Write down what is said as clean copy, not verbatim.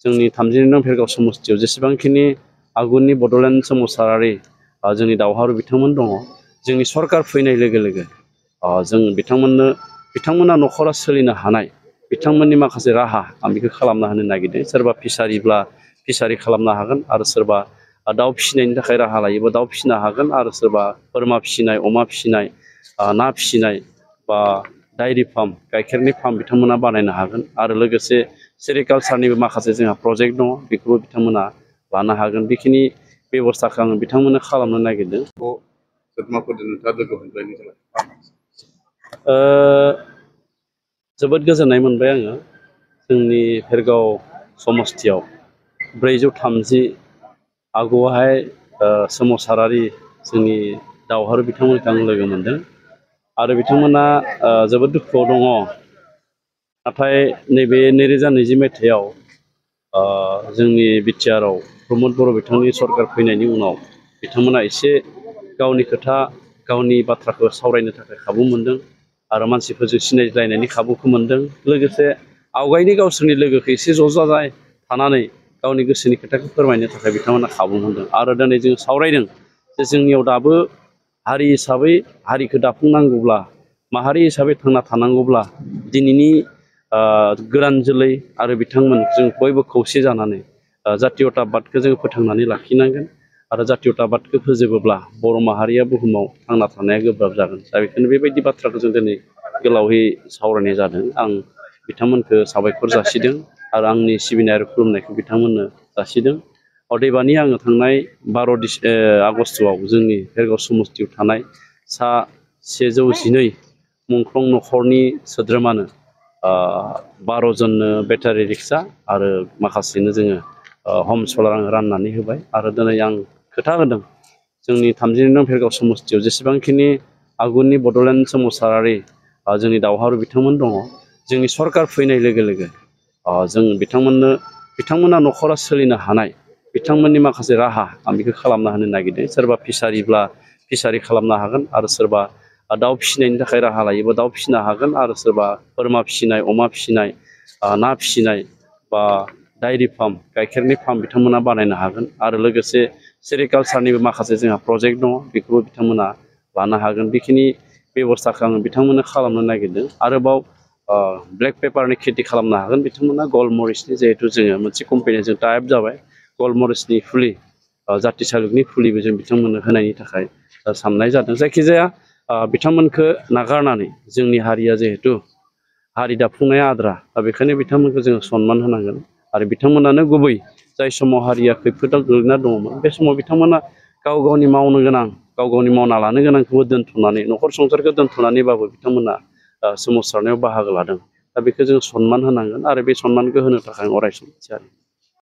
जोंनि 32 नं भेरगाव समस्तियाव जेसेबांखिनि आगुनि बड'लेण्ड सोमावसारारि जोंनि दावहारु बिथांमोन दङ जोंनि सरकार फैनाय लोगो लोगो जों बिथांमोना न'खरा सोलिनो हानाय बिथांमोननि माखासे राहा आं बेखौ खालामना होनो नागिरदों। सोरबा फिसारिब्ला फिसारि खालामनो हागोन आरो सोरबा दाउ फिसिनायनि थाखाय राहा लायोबा दाउ फिसिनो हागोन आरो सोरबा बोरमा फिसिनाय अमा फिसिनाय ना फिसिनाय बा डायरि फार्म गाइखेरनि फार्म बिथांमोना बानायनो हागोन आरो लोगोसे सेरिकालचारनिबो माखासे जोंहा प्रजेक्ट दङ बेखौबो बिथांमोना लानो हागोन। बेखिनि बेबस्थाखौ आङो बिथांमोननो खालामनो नागिरदों। जोबोद गोजोननाय मोनबाय आङो जोंनि भेरगाव समस्तियाव 430 आगुआवहाय सोमावसारारि जोंनि दावहारु बिथांमोनखौ आं लोगो मोनदों आरो बिथांमोना जोबोद दुखुआव दङ। नाथाय नैबे 2020 मायथाइयाव जोंनि बिटिआरआव प्रमद बर' बिथांनि सरकार फैनायनि उनाव बिथांमोना एसे गावनि खोथा गावनि बाथ्राखौ सावरायनो थाखाय खाबु मोनदों आरो मानसिफोरजों सिनायलायनायनि खाबुखौ मोनदों। लोगोसे आवगायनि गावसोरनि लोगोखौ एसे ज' जाजाय थानानै गावनि गोसोनि खोथाखौ फोरमायनो थाखाय बिथांमोना खाबु मोनदों आरो दिनै जों सावरायदों जे जोंनियाव दाबो हारि हिसाबै हारिखौ दाफुंनांगौब्ला माहारि हिसाबै थांना थानांगौब्ला दिनैनि गोदान जोलै आरो बिथांमोन जों बयबो खौसे जानानै जातीयताबादखौ जों फोथांनानै लाखिनांगोन आरो जातीयताबादखौ फोजोबोब्ला बर' माहारिया बुहुमाव थांना थानाया गोब्राब जागोन। दा बेखायनो बेबायदि बाथ्राखौ जों दिनै गोलावै सावरायनाय जादों। आं बिथांमोनखौ साबायखर जासिदों आरो आंनि सिबिनाय आरो खुलुमनायखौ बिथांमोननो जासिदों। अदेबानि आङो थांनाय 12 आगस्ट'आव जोंनि भेरगाव समस्तियाव थानाय सा 112 मुंख्लं न'खरनि सोद्रोमानो 12 जननो बेटारि रिक्सा आरो माखासेनो जोङो हम सलार आं राननानै होबाय आरो दिनै आं खोथा होदों जोंनि 32 नं भेरगाव समस्तियाव जेसेबांखिनि आगुनि बड'लेण्ड सोमावसारारि जोंनि दावहारु बिथांमोन दङ जोंनि सरकार फैनाय लोगो लोगो जों बिथांमोना न'खरा सोलिनो हानाय बिथांमोननि माखासे राहा आं बेखौ खालामना होनो नागिरदों। सोरबा फिसारिब्ला फिसारि खालामनो हागोन आरो सोरबा दाउ फिसिनायनि थाखाय राहा लायोबा दाउ फिसिनो हागोन आरो सोरबा बोरमा फिसिनाय अमा फिसिनाय ना फिसिनाय बा डायरि फार्म गाइखेरनि फार्म बिथांमोना बानायनो हागोन आरो लोगोसे सेरिकालचारनिबो माखासे जोंहा प्रजेक्ट दङ बेखौबो बिथांमोना लानो हागोन। बेखिनि बेबस्थाखौ आङो बिथांमोननो खालामनो नागिरदों। आरोबाव ब्लेक पेपारनि खेथि खालामनो हागोन बिथांमोना गलमरिचनि जिहेथु जोङो मोनसे कम्पानिजों टाइप जाबाय गलमरिचनि फुलि जातिसालुकनि फुलिबो जों बिथांमोननो होनायनि थाखाय साननाय जादों। जायखिजाया बिथांमोनखौ नागारनानै जोंनि हारिया जिहेथु हारि दाफुंनाया आद्रा दा बेखायनो बिथांमोनखौ जोङो सनमान होनांगोन आरो बिथांमोनानो गुबै जाय समाव हारिया खैफोदाव गोग्लैना दङमोन बे समाव बिथांमोना गाव गावनि मावनो गोनां गाव गावनि मावना लानो गोनांखौबो दोनथ'नानै न'खर संसारखौ दोनथ'नानैबाबो बिथांमोना सोमावसारनायाव बाहागो लादों। दा बेखौ जों सनमान होनांगोन आरो बे सनमानखौ होनो थाखाय अरायसम थियारि।